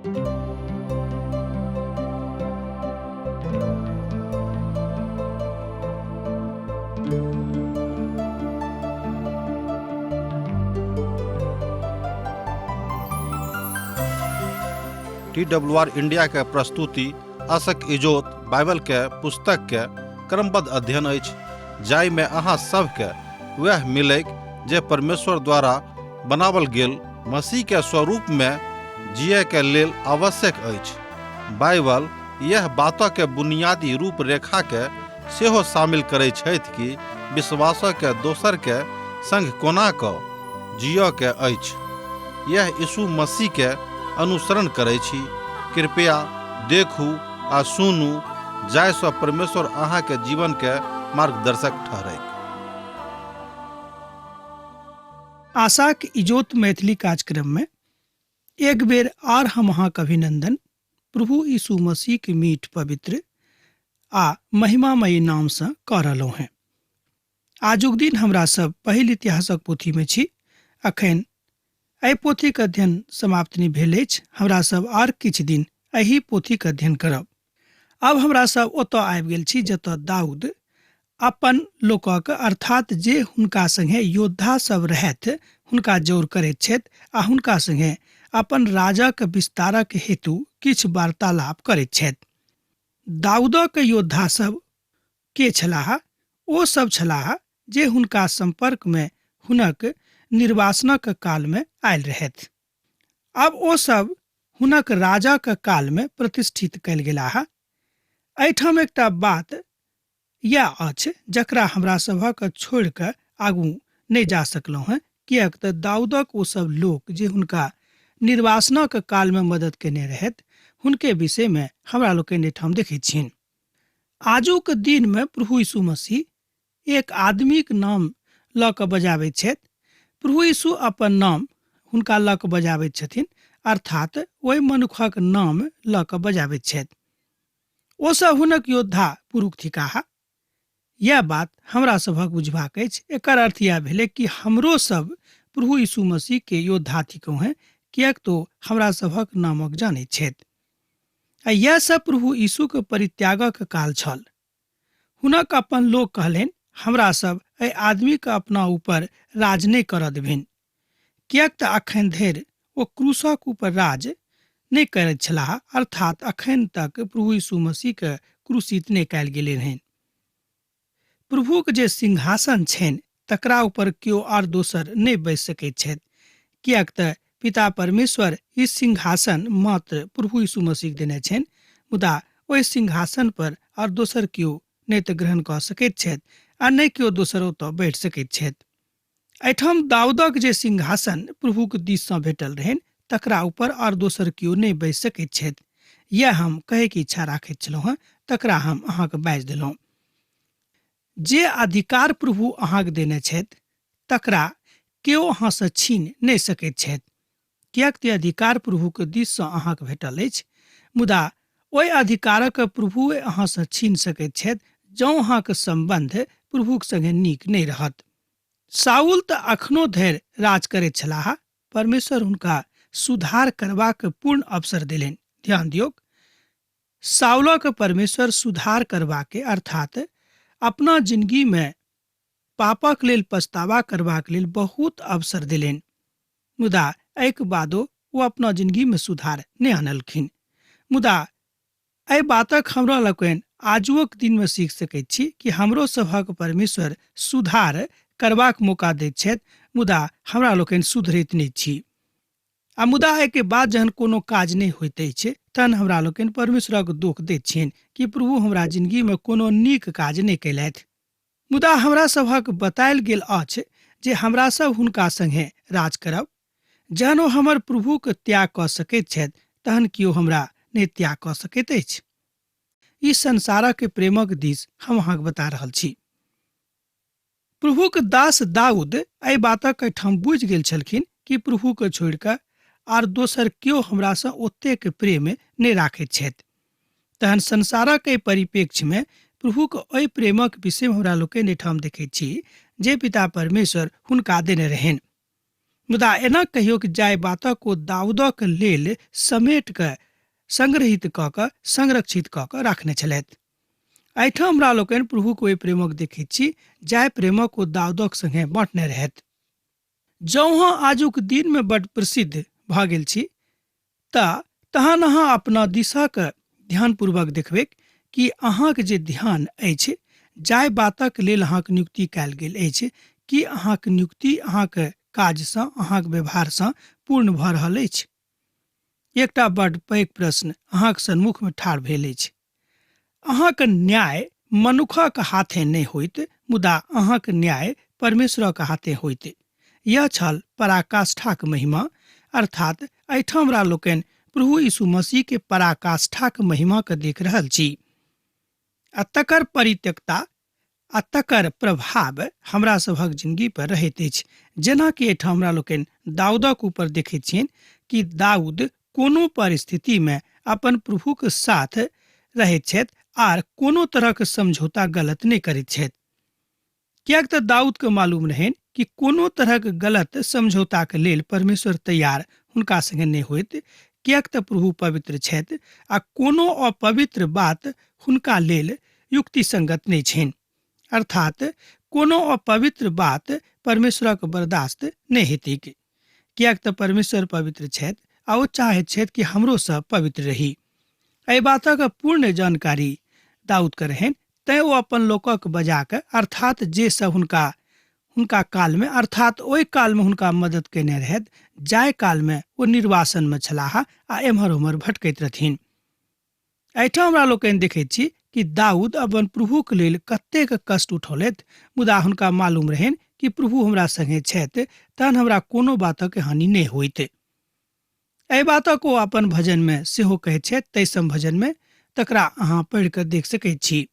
T W R India के प्रस्तुति असक इजोत बाइबल के पुस्तक के क्रमबद्ध अध्ययन अछि, जाहिमे अहाँ सबके वएह मिलैक जे परमेश्वर द्वारा बनावल गेल मसीह के स्वरूप में जिए के लेल आवश्यक अछि। बाइबल यह बात के बुनियादी रूपरेखा के सेहो शामिल करै छथि कि विश्वास के दोसर के संग कोना क जिय के अछि। यह यीशु मसीह के अनुसरण करै छी। कृपया देखू आ सुनू जाहिसँ परमेश्वर अहाँके जीवन के मार्गदर्शक ठहरैक। आशाक इजोत मैथिली कार्यक्रम में एक बेर आर हम अहाँक अभिनंदन प्रभु यीशु मसीह के मीठ पवित्र आ महिमामयी नाम से कऽ रहलहुँ हेँ। आजुक दिन हमरा सब पहिल इतिहासक पोथी में छी। अखन एहि पोथीक अध्ययन समाप्त नहि भेल अछि। हमरा सब आर किछु दिन एहि पोथीक अध्ययन करब। आब हमरा सब ओतऽ आबि गेल छी जतऽ दाऊद अपन लोकक अर्थात जे हुनका संगे योद्धा सब रहथि हुनका जोर करैत छथि आ हुनका संगे अपन राजक विस्तारक हेतु किछु वार्तालाप करैत छथि। दाऊदक योद्धा सब के छलाह? ओ सब छलाह जे हुनका संपर्क में हुनक निर्वासनक काल में आयल रहथि। आब ओ सब हुनक राजाक काल में प्रतिष्ठित कयल गेलाह। एहिठाम एकटा बात यैह अछि जकरा हमरा सभक छोड़ि कऽ आगू नहि जा सकलहुँ हेँ, किएक तँ दाऊदक ओ सब लोक जे हुनका निर्वासनक काल में मदद कयने रहथि, हुनके विषय में हमरा लोकनि एहिठाम देखैत छियनि। आजुक दिन में प्रभु यीशु मसीह एक आदमीक नाम लऽ कऽ बजाबैत छथि। प्रभु यीशु अपन नाम हुनका लऽ कऽ बजाबैत छथिन, अर्थात ओहि मनुखक नाम लऽ कऽ बजाबैत छथि। ओ सब हुनक योद्धा पुरुख थिकाह। यैह बात हमरा सभक बुझबाक अछि। एकर अर्थ यैह भेलै कि हमरो सब प्रभु यीशु मसीह के योद्धा थिकहुँ हेँ, किएक तो हमरा सभक नामक जानैत छथि। आ यैह सब प्रभु यीशुक परित्यागक काल छल। हुनक अपन लोक कहलनि, हमरा सब एहि आदमीके अपना ऊपर राज नहि करऽ देबनि, किएक तऽ अखन धरि ओ क्रूसक ऊपर राज नहि करैत छलाह, अर्थात अखन तक प्रभु यीशु मसीहके क्रूसित नहि कयल गेल रहनि। प्रभुक जे सिंहासन छनि तकरा ऊपर केओ आर दोसर नहि बैस सकैत छथि, किएक तऽ पिता परमेश्वर ई सिंहासन मात्र प्रभु यीशु मसीह देने छनि, मुदा ओहि सिंहासन पर आर दोसर केओ नहि तऽ ग्रहण कऽ सकैत छथि आ नहि केओ दोसर ओतऽ बैठ सकैत छथि। एहिठाम दाऊदक जे सिंहासन प्रभुक दिससँ भेटल रहनि तकरा ऊपर आर दोसर केओ नहि बैस सकैत छथि। यैह हम कहैके इच्छा राखैत छलहुँ हेँ, तकरा हम अहाँके बाजि देलहुँ। जे अधिकार प्रभु अहाँके देने छथि तकरा केओ अहाँसँ छीन नहि सकैत छथि, किएक तऽ अधिकार प्रभुके दिससँ अहाँके भेटल अछि। मुदा ओहि अधिकारक प्रभुए अहाँसँ छीन सकैत छथि जँ अहाँके सम्बन्ध प्रभुक संगे नीक नहि रहत। साउल तऽ अखनो धरि राज करैत छलाह। परमेश्वर हुनका सुधार करबाक पूर्ण अवसर देलनि। ध्यान दियौक, साउलक परमेश्वर सुधार करबाके अर्थात अपना जिंदगी में पापक लेल पछतावा करबाक लेल बहुत अवसर देलनि, मुदा एहिके बादो ओ अपना जिंदगी में सुधार नहि आनलखिन। मुदा एहि बातक हमरा लोकनि आजुओक दिन में सीख सकैत छी कि हमरो सभक परमेश्वर सुधार करबाक मौका दैत छथि, मुदा हमरा लोकनि सुधरैत नहि छी। आ मुदा एहिके बाद जहन कोनो काज नहि होइत अछि तहन हमरा लोकनि परमेश्वरक दोख दैत छियनि कि प्रभु हमरा जिंदगी में कोनो नीक काज नहि कयलथि। मुदा हमरा सभक बतायल गेल अछि जे हमरा सब हुनका संगे राज करब। जहन ओ हमर प्रभुक त्याग कऽ सकैत छथि तहन केओ हमरा नहि त्याग कऽ सकैत अछि। ई संसारक प्रेमक दिस हम अहाँके बता रहल छी। प्रभुक दास दाऊद एहि बातक एहिठाम बुझि गेल छलखिन कि प्रभुके छोड़ि कऽ आर दोसर केओ हमरासँ ओतेक प्रेम नहि राखैत छथि। तहन संसारक एहि परिप्रेक्ष्यमे प्रभुक एहि प्रेमक विषयमे हमरा लोकनि एहिठाम देखैत छी जे पिता परमेश्वर हुनका देने रहनि। मुदा एना कहियो कि जाहि बातक ओ दाऊदक लेल समेट कऽ संग्रहित कऽ कऽ संरक्षित कऽ कऽ राखने छलथि। एहिठाम हमरा लोकनि प्रभुक ओहि प्रेमक देखैत छी जाहि प्रेमक ओ दाऊदक संगे बाँटने रहथि। जँ अहाँ आजुक दिनमे बड्ड प्रसिद्ध भऽ गेल छी तऽ तहन अहाँ अपना दिशक ध्यानपूर्वक देखबैक कि अहाँक जे ध्यान अछि, जाहि बातक लेल अहाँक नियुक्ति कयल गेल अछि, की अहाँक नियुक्ति अहाँक काजसँ, अहाँक व्यवहारसँ पूर्ण भऽ रहल अछि? एकटा बड्ड पैघ प्रश्न अहाँक सन्मुखमे ठाढ़ भेल अछि। अहाँक न्याय मनुखक हाथे नहि होइत, मुदा अहाँक न्याय परमेश्वरक हाथे होइत। यह छल पराकाष्ठाक महिमा, अर्थात एहिठाम हमरा लोकनि प्रभु यीशु मसीह के पराकाष्ठाक महिमा के देख रहल छी आ तकर परित्यक्ता आ तकर प्रभाव हमरा सभक जिंदगी पर रहैत अछि। जेनाकि एहिठाम हमरा लोकनि दाऊदक ऊपर देखैत छियनि कि दाऊद कोनो परिस्थितिमे अपन प्रभुक साथ रहैत छथि आर कोनो तरहक समझौता गलत नहि करैत छथि। किएक तऽ दाऊदके मालूम रहनि कि कोनो तरहक गलत समझौताके लेल परमेश्वर तैयार हुनका संगे नहि होइत, किएक तऽ प्रभु पवित्र छथि आ कोनो अपवित्र बात हुनका लेल युक्तिसंगत नहि छनि। अर्थात कोनो अपवित्र बात परमेश्वरक बर्दाश्त नहि हेतैक, किएक तऽ परमेश्वर पवित्र छथि आ ओ चाहैत छथि कि हमरो सब पवित्र रही। एहि बातक पूर्ण जानकारी दाऊदके रहनि, तैँ ओ अपन लोकक बजा कऽ, अर्थात जे सब हुनका हुनका कालमे, अर्थात ओहि कालमे हुनका मदद कयने रहथि जाहि कालमे ओ निर्वासनमे छलाह आ एम्हर ओम्हर भटकैत रहथिन। एहिठाम हमरा लोकनि देखैत छी कि दाऊद अपन प्रभुक लेल कतेक कष्ट उठौलथि, मुदा हुनका मालूम रहनि कि प्रभु हमरा संगे छथि, तहन हमरा कोनो बातक हानि नहि होइत। एहि बातक ओ अपन भजनमे सेहो कहैत छथि, तेइसम भजनमे, तकरा अहाँ पढ़ि कऽ देख सकैत छी।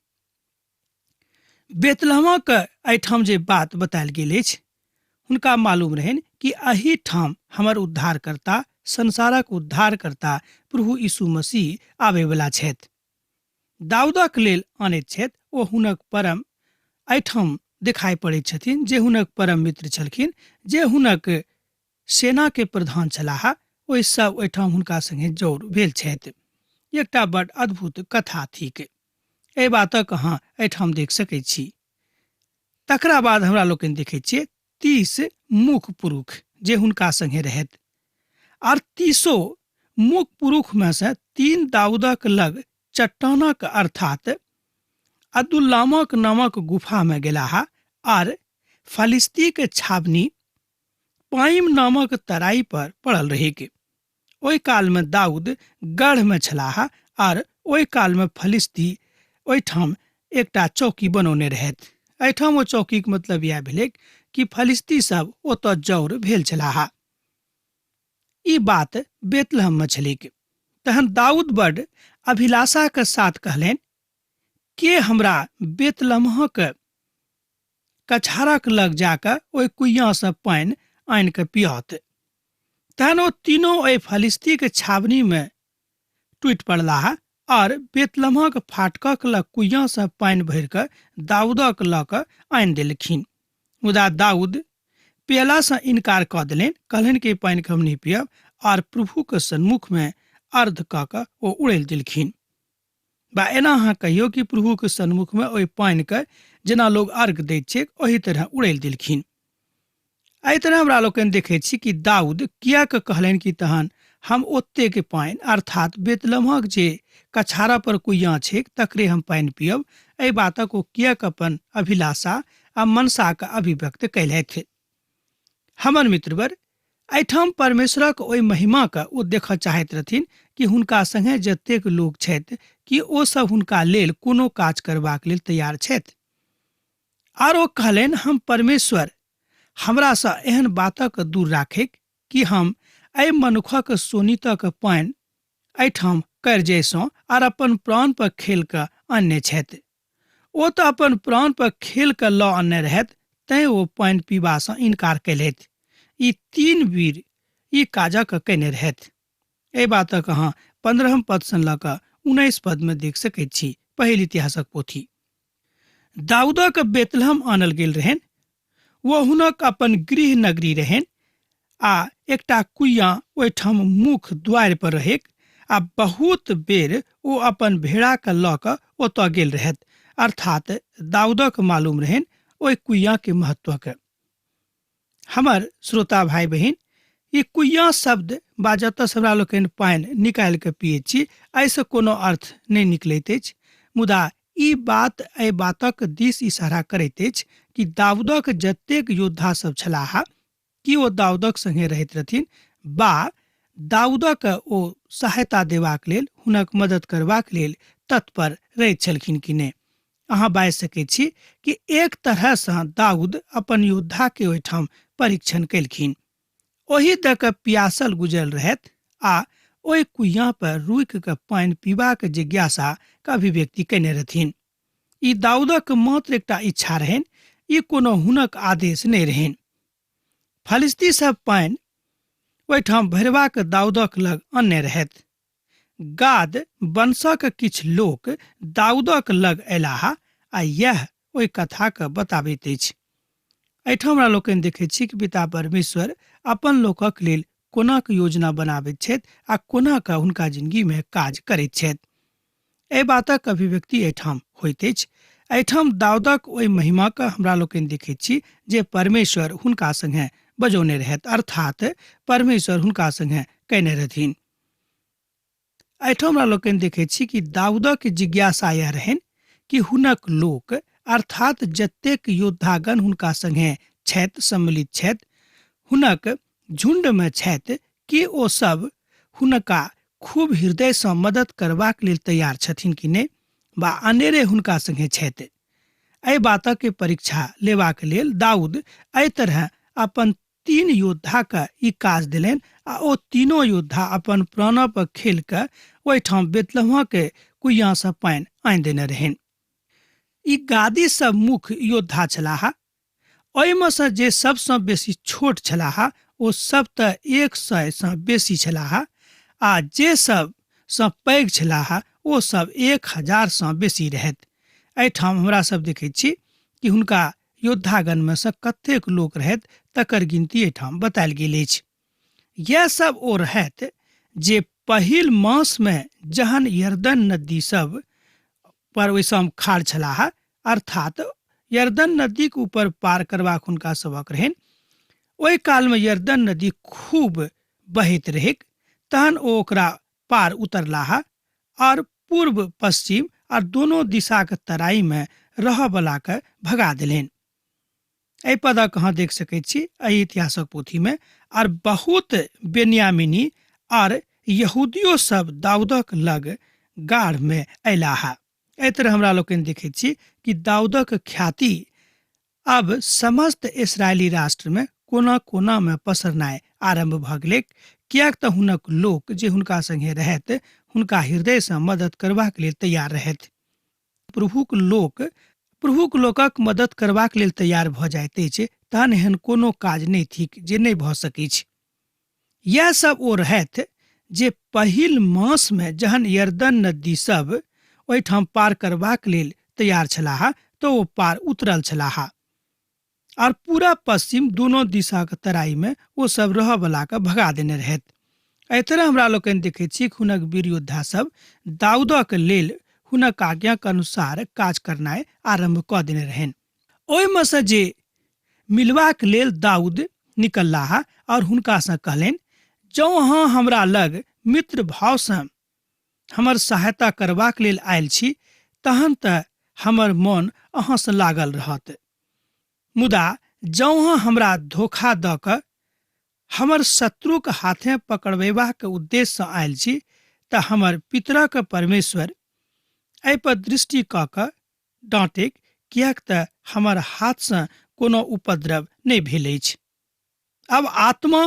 बेतलहमक एहिठाम जे बात बतायल गेल अछि, हुनका मालूम रहनि कि एहि ठाम हमर उद्धारकर्ता, संसारक उद्धारकर्ता प्रभु यीशु मसीह आबयवला छथि। दाऊदक लेल आनैत छथि, ओ हुनक परम एहिठाम देखाइ पड़ैत छथिन जे हुनक परम मित्र छलखिन, जे हुनक सेना के प्रधान छलाह, ओहि सब ओहिठाम हुनका संगे जौर भेल छथि। एकटा बड अद्भुत कथा थिक। एहि बातक अहाँ एहिठाम देख सकैत छी। तकरा बाद हमरा लोकनि देखैत छियै 30 मुख पुरुष जे हुनका संगे रहथि, आर 30 मुख पुरुष में से 3 दाऊदक लग चट्टानक अर्थात अदुल्लामक नामक गुफा में गेलाह आर फलिस्ती के छावनी पाइम नामक तराई पर पड़ल रहेक। ओहि काल में दाऊद गढ़ में छलाह आर ओहि काल में फलिस्ती ओहिठाम एकटा चौकी बनौने रहथि। एहिठाम ओ चौकीक मतलब इएह भेलैक कि फलिस्ती सब ओतऽ जौर भेल छलाह। ई बात बेतलहम में छलैक। तहन दाऊद बड अभिलाषा के साथ कहलनि, के हमरा बेतलहमक कछारक लग जाकऽ ओहि कुइयाँसँ पानि आनि कऽ पियाओत? तहन ओ तीनों एहि फलिस्तीक छावनीमे टूटि पड़लाह और बेतलहमक फाटकक लग कुइयाँसँ पानि भरि कऽ दाऊदक लऽ कऽ आनि देलखिन। मुदा दाऊद पियलासँ इनकार कऽ देलनि, कहलनि कि पानिके हम नहि पियब, और प्रभुक सन्मुखमे अर्ध कऽ कऽ ओ उड़ैल देलखिन। बा एना अहाँ कहियौ कि प्रभुक सन्मुखमे ओहि पानिके जेना लोग अर्घ दैत छैक ओहि तरह उड़ैल देलखिन। एहि तरह हमरा लोकनि देखैत छी कि दाऊद किएक कहलनि कि तहन हम ओतेक पानि अर्थात बेतलहमक जे कछारा पर कुइयाँ छैक तकरे हम पानि पियब। एहि बातक ओ किएक अपन अभिलाषा आ मनसाक अभिव्यक्त कयलथि। हमर मित्रवर, एहिठाम परमेश्वरक ओहि महिमाके ओ देखऽ चाहैत रहथिन कि हुनका संगे जतेक लोक छथि कि ओ सब हुनका लेल कोनो काज करबाक लेल तैयार छथि। आर ओ कहलनि, हम परमेश्वर हमरासँ एहन बातक दूर राखैक कि हम एहि मनुखक शोणितक पानि एहिठाम कर जाहिसँ आर अपन प्राण पर खेल कऽ अनने छथि। ओ तऽ अपन प्राण पर खेल कऽ लऽ अनने रहथि, तैं ओ पानि पीबासँ इनकार कयलथि। ई 3 वीर ई काजक कयने रहथि। एहि बातक अहाँ 15 पदसँ लऽ कऽ 19 पदमे देख सकैत छी। पहिल इतिहासक पोथी। दाऊदक बेतलहम आनल गेल रहनि। वो हुनक अपन गृह नगरी रहनि आ एकटा कुइयाँ ओहिठाम मुख्य द्वारि पर रहैक आ बहुत बेर ओ अपन भेड़ाके लऽ कऽ ओतऽ गेल रहथि। अर्थात दाऊदक मालूम रहनि ओहि कुइयाँके महत्वके। हमर श्रोता भाइ बहिन, ई कुइयाँ शब्द बा जतऽसँ हमरा लोकनि पानि निकालि कऽ पियै छी, एहिसँ कोनो अर्थ नहि निकलैत अछि, मुदा ई बात एहि बातक दिस इशारा करैत अछि कि दाऊदक जतेक योद्धा सब छलाह कि ओ दाऊदक संगे रहैत रहथिन बा दाऊदक ओ सहायता देबाक लेल, हुनक मदद करबाक लेल तत्पर रहैत छलखिन कि नहि। अहाँ बाजि सकैत छी कि एक तरहसँ दाऊद अपन योद्धाके ओहिठाम परीक्षण केलखिन। ओहि दऽ कऽ पियासल गुजरल रहथि आ ओहि कुइयाँ पर रुकि कऽ पानि पीबाक जिज्ञासाके अभिव्यक्ति कयने रहथिन। ई दाऊदक मात्र एकटा इच्छा रहनि, ई कोनो हुनक आदेश नहि रहनि। फलिस्ती सब पानि ओहिठाम भरबाक दाऊदक लग अनने रहथि। गाद वंशक किछु लोक दाऊदक लग अयलाह आ यैह ओहि कथाके बताबैत अछि। एहिठाम हमरा लोकनि देखैत छी कि पिता परमेश्वर अपन लोकक लेल कोना कऽ योजना बनाबैत छथि आ कोना कऽ हुनका जिंदगीमे काज करैत छथि। एहि बातक अभिव्यक्ति एहिठाम होइत अछि। एहिठाम दाऊदक ओहि महिमाके हमरा लोकनि देखैत छी जे परमेश्वर हुनका संगे बजौने रहथि, अर्थात परमेश्वर हुनका संगे कयने रहथिन। एहिठाम हमरा लोकनि देखैत छी कि दाऊदक जिज्ञासा यह रहनि कि हुनक लोक अर्थात जतेक योद्धागण हुनका संगे छथि, सम्मिलित छथि, हुनक झुंडमे छथि, कि ओ सब हुनका खूब हृदयसँ मदद करबाक लेल तैयार छथिन कि नहि, बा अनेरे हुनका संगे छथि। एहि बातक परीक्षा लेबाक लेल दाऊद एहि तरह अपन 3 योद्धाके ई काज देलनि आ ओ तीनो योद्धा अपन प्राण पर खेल कऽ ओहिठाम बेतलहमाके कुइयाँसँ पानि आनि देने रहनि। ई गादी सब मुख्य योद्धा छलाह। ओहिमे सँ जे सबसँ बेसी छोट छलाह ओ सब तऽ 100 सँ बेसी छलाह आ जे सब सँ पैघ छलाह ओ सब 1000 सँ बेसी रहथि। एहिठाम हमरा सब देखैत छी कि हुनका योद्धागणमे सँ कतेक लोक रहथि तकर गिनती एहिठाम बतायल गेल अछि। यैह सब ओ रहथि जे पहिल मासमे जहन यरदन नदी सब पर ओहिसँ खाड़ छलाह, अर्थात यरदन नदीक ऊपर पार करबाक हुनका सबक रहनि, ओहि कालमे यरदन नदी खूब बहैत रहैक, तहन ओ ओकरा पार उतरलाह और पूर्व पश्चिम और दोनों दिशाक तराई में रहऽवला के भगा देलनि। एहि पदक अहाँ देख सकैत छी एहि इतिहासक पोथी में। और बहुत बेन्यामिनी और यहूदियो सब दाऊदक लग गाढ़ में अयलाह। एहि तरह हमरा लोकनि देखैत छी कि दाऊदक ख्याति अब समस्त इसराइली राष्ट्र में कोना कोना में पसरनाइ आरंभ भऽ गेलैक, किएक तऽ हुनक लोक जे हुनका संगे रहैत हुनका हृदयसँ मदद करबाक लेल तैयार रहथि। प्रभुक लोकक मदद करबाक लेल तैयार भऽ जाइत अछि, तहन एहन कोनो काज नहि थिक जे नहि भऽ सकैछ। यैह सब ओ रहथि जे पहिल मास में जहन यरदन नदी सब ओहिठाम पार करबाक लेल तैयार छलाह तऽ ओ पार उतरल छलाह और पूरा पश्चिम दोनों दिशाक तराई में ओ सब रहऽवला के भगा देने रहथि। एहि तरह हमरा लोकनि देखैत छी हुनक वीर योद्धा सब दाऊदक लेल हुनक आज्ञाक अनुसार काज करनाइ आरंभ कऽ देने रहनि। ओहिमे सँ जे मिलबाक लेल दाऊद निकललाह और हुनकासँ कहलनि, जँ अहाँ हमरा लग मित्र भावसँ हमर सहायता करबाक लेल आयल छी तहन तऽ हमर मन अहाँसँ लागल रहत, मुदा जँ अहाँ हमरा धोखा दऽ कऽ हमर शत्रुक हाथे पकड़बेबाक उद्देश्यसँ आयल छी तऽ हमर पितरक परमेश्वर एहि पर दृष्टि कऽ कऽ डाँटैक, किएक तऽ हमर हाथसँ कोनो उपद्रव नहि भेल अछि। अब आत्मा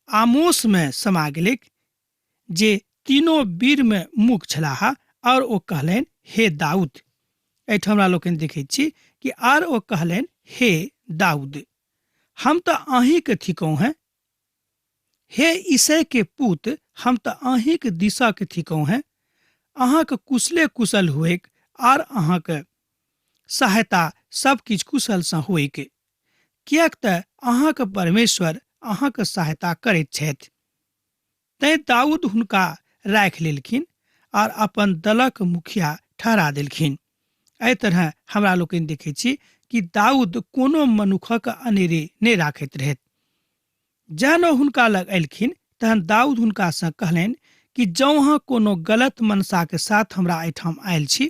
आमोसमे समा गेलैक जे तीनों वीरमे मूक छलाह और ओ कहलनि, हे दाऊद। एहिठाम हमरा लोकनि देखैत छी कि आर ओ कहलनि, हे दाऊद, हम तऽ अहीँके थिकहुँ हेँ। हे ईसै के पूत, हम तऽ अहीँक दिशाके थिकहुँ हेँ। अहाँके कुशले कुशल होइक आर अहाँके सहायता सब किछु कुशलसँ होइक, किएक तऽ अहाँके परमेश्वर अहाँक सहायता करैत छथि। तैं दाऊद हुनका राखि लेलखिन आर अपन दलक मुखिया ठहरा देलखिन। एहि तरह हमरा लोकनि देखै छी कि दाऊद कोनो मनुखक अनेरे नहि राखैत रहथि। जहन ओ हुनका लग अयलखिन तहन दाऊद हुनकासँ कहलनि कि जँ अहाँ कोनो गलत मनसाके साथ हमरा एहिठाम आयल छी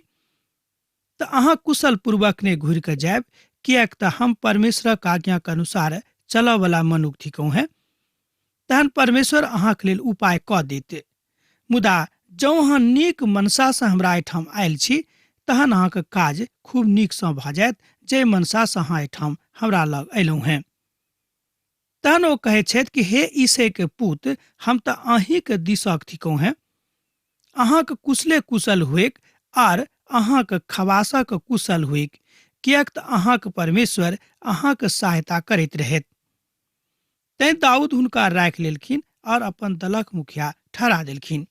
तऽ अहाँ कुशल पूर्वक नहि घुरि कऽ जायब, किएक तऽ हम परमेश्वरक आज्ञाक अनुसार चलऽवला मनुख थिकहुँ हेँ। तहन परमेश्वर अहाँक लेल उपाय कऽ देत। मुदा जँ अहाँ नीक मनसासँ हमरा एहिठाम आयल छी तहन अहाँक काज खूब नीकसँ भऽ जायत, जाहि मनसासँ अहाँ एहिठाम हमरा लग अयलहुँ हेँ। तहन ओ कहै छथि कि हे ईसैके पूत, हम तऽ अहीँके दिसक थिकहुँ हेँ। अहाँक कुशले कुशल हुएक आर अहाँक खवासक कुशल हुएक, किएक तऽ अहाँक परमेश्वर अहाँक सहायता करैत रहैत। तैं दाऊद हुनका राखि लेलखिन और अपन दलक मुखिया ठहरा देलखिन।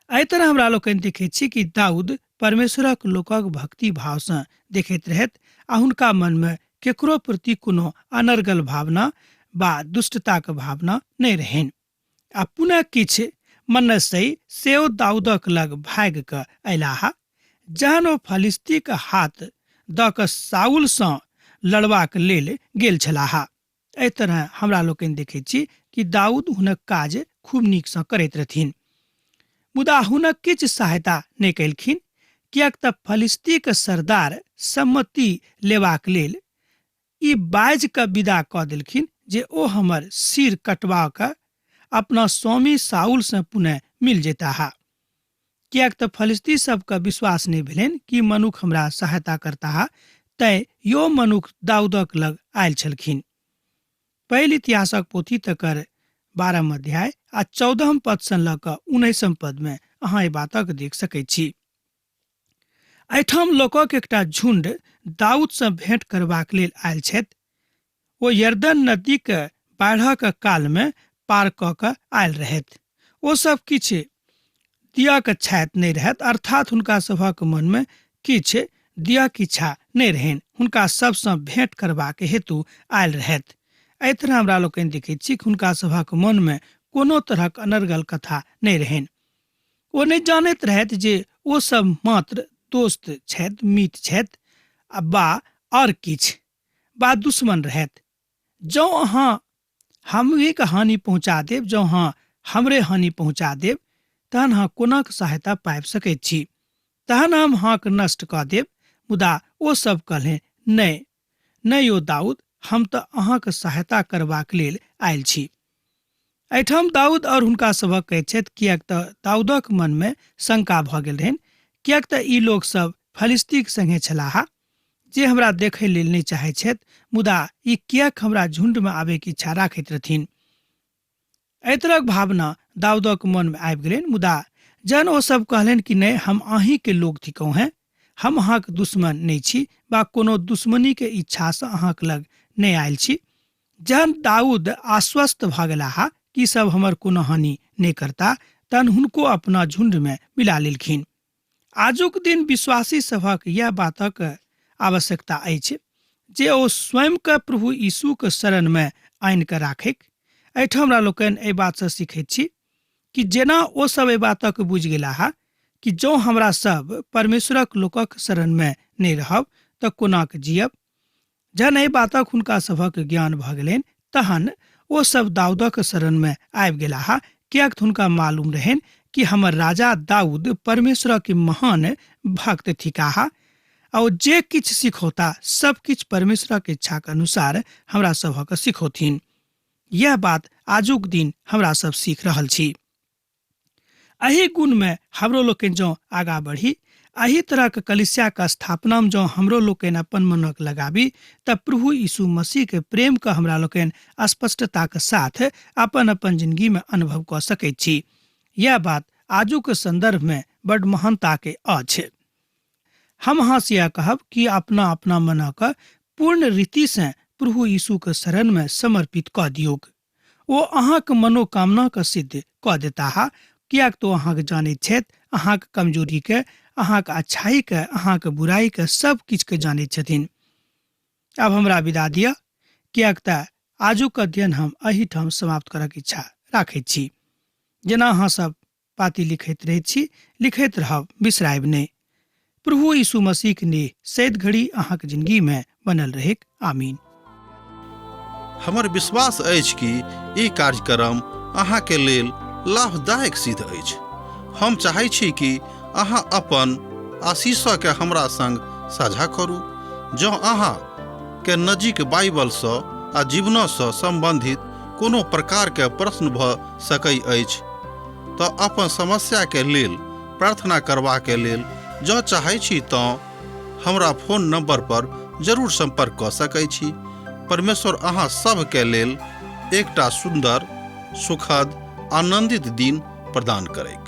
एहि तरह हमरा लोकनि देखैत छी कि दाऊद परमेश्वरक लोकक भक्ति भावसँ देखैत रहैत आ हुनका मनमे केकरो प्रति कोनो अनर्गल भावना बा दुष्टताक भावना नहि रहनि। आ पुनः किछु मनस्सै सेहो दाऊदक लग भागि कऽ अयलाह, जहन ओ फलिस्तीक हाथ दऽ कऽ साउलसँ लड़बाक लेल गेल छलाह। एहि तरह हमरा लोकनि देखैत छी कि दाऊद हुनक काज खूब नीकसँ करैत रहथिन, मुदा हुनक किछु सहायता नहि कयलखिन, किएक तऽ फलिस्तीक सरदार सम्मति लेबाक लेल ई बाजि कऽ विदा कऽ देलखिन जे ओ हमर सिर कटबा कऽ अपना स्वामी साउलसँ पुनः मिल जेताह, किएक तऽ फलिस्ती सबके विश्वास नहि भेलनि कि मनुख हमरा सहायता करताह, तैं यो मनुख दाऊदक लग आयल छलखिन। पहिल इतिहासक पोथी तकर 12 अध्याय आ 14 पदसँ लऽ कऽ 19 पदमे अहाँ एहि बातक देख सकैत छी। एहिठाम लोकक एकटा झुंड दाऊदसँ भेंट करबाक लेल आयल छथि। ओ यरदन नदीक बाढ़क कालमे पार कऽ कऽ आयल रहथि। ओ सब किछु दियक छाति नहि रहत, अर्थात हुनका सभक मनमे किछु दियक इच्छा नहि रहनि। हुनका सबसँ भेंट करबाक हेतु आयल रहथि। एहि तरह हमरा लोकनि देखैत छी हुनका सभक मनमे कोनो तरहक अनर्गल कथा नहि रहनि। ओ नहि जानैत रहथि जे ओ सब मात्र दोस्त छथि, मित्र छथि आ बा आओर किछु बा दुश्मन रहथि। जँ अहाँ हमहीँके हानि पहुँचा देब, जँ अहाँ हमरे हानि पहुँचा देब, तहन अहाँ कोनाक सहायता पाबि सकैत छी? तहन हम अहाँके नष्ट कऽ देब। मुदा ओ सब कहलनि, नहि नहि यौ दाऊद, हम तऽ अहाँके सहायता करबाक लेल आयल छी। एहिठाम दाऊद और हुनका सभक कहैत छथि, किएक तऽ दाऊदक मनमे शंका भऽ गेल रहनि, किएक तऽ ई लोक सब फलिस्तीक संगे छलाह जे हमरा देखै लेल नहि चाहैत छथि, मुदा ई किएक हमरा झुंडमे आबैके इच्छा राखैत रहथिन? एहि तरहक भावना दाऊदक मनमे आबि गेलनि। मुदा जहन ओ सब कहलनि कि नहि, हम अहीँके लोक थिकहुँ हेँ, हम अहाँके दुश्मन नहि छी बा कोनो दुश्मनीके इच्छासँ अहाँके लग नहि आयल छी। जहन दाऊद आश्वस्त भऽ गेलाह कि सब हमर कोनो हानि नहि करता, तहन हुनको अपना झुंडमे मिला लेलखिन। आजुक दिन विश्वासी सभक यह बातक आवश्यकता अछि जे ओ स्वयंके प्रभु यीशुके शरणमे आनि कऽ राखैक। एहिठाम हमरा लोकनि एहि बातसँ सीखैत छी कि जेना ओ सब एहि बातक बुझि गेलाह कि जँ हमरा सब परमेश्वरक लोकक शरणमे नहि रहब तऽ कोनाक जियब। जहन एहि बातक हुनका सभक ज्ञान भऽ गेलनि तहन ओ सब दाऊदक शरणमे आबि गेलाह, किएक तऽ हुनका मालूम रहनि कि हमर राजा दाऊद परमेश्वरक महान भक्त थिकाह आ ओ जे किछु सिखौता सब किछु परमेश्वरक इच्छाक अनुसार हमरा सभक सिखौथिन। यह बात आजुक दिन हमरा सब सीख रहल छी। एहि गुणमे हमरो लोकनि जँ आगाँ बढ़ी, एहि तरहक कलिसियाके स्थापनामे जँ हमरो लोकनि अपन मनक लगाबी, तऽ प्रभु यीशु मसीहके प्रेमके हमरा लोकनि स्पष्टताके साथ अपन अपन जिंदगीमे अनुभव कऽ सकैत छी। यह बात आजुक संदर्भमे बड महानताके अछि। हम अहाँसँ यह कहब कि अपना अपना मनक पूर्ण रीतिसँ प्रभु यीशुके शरणमे समर्पित कऽ दियौक। ओ अहाँक मनोकामनाके सिद्ध कऽ देताह, किएक तऽ ओ अहाँके जानैत छथि, अहाँक कमजोरीके, अहाँक अच्छाइके, अहाँक बुराइके, सब किछुके जानैत छथिन। आब हमरा विदा दिअ, किएक तऽ आजुक अध्ययन हम एहिठाम समाप्त करक इच्छा राखैत छी। जेना अहाँ सब पाती लिखैत रहैत छी, लिखैत रहब, बिसरायब नहि। प्रभु यीशु मसीह के नेह सैद घड़ी अहाँके जिंदगी में बनल रहेक। आमीन। हमर विश्वास अछि कि ई कार्यक्रम अहाँके लेल लाभदायक सिद्ध अछि। हम चाहै छी कि अहाँ अपन आशीषके हमरा संग साझा करू। जँ अहाँ के नजीक बाइबलसँ आ जीवनसँ सम्बन्धित कोनो प्रकारके प्रश्न भऽ सकै अछि तऽ अपन समस्याके लेल प्रार्थना करबाके लेल जँ चाहै छी तँ हमरा फोन नंबर पर जरूर संपर्क कऽ सकै छी। परमेश्वर अहाँ सभके लेल एकटा सुन्दर, सुखद, आनंदित दिन प्रदान करैक।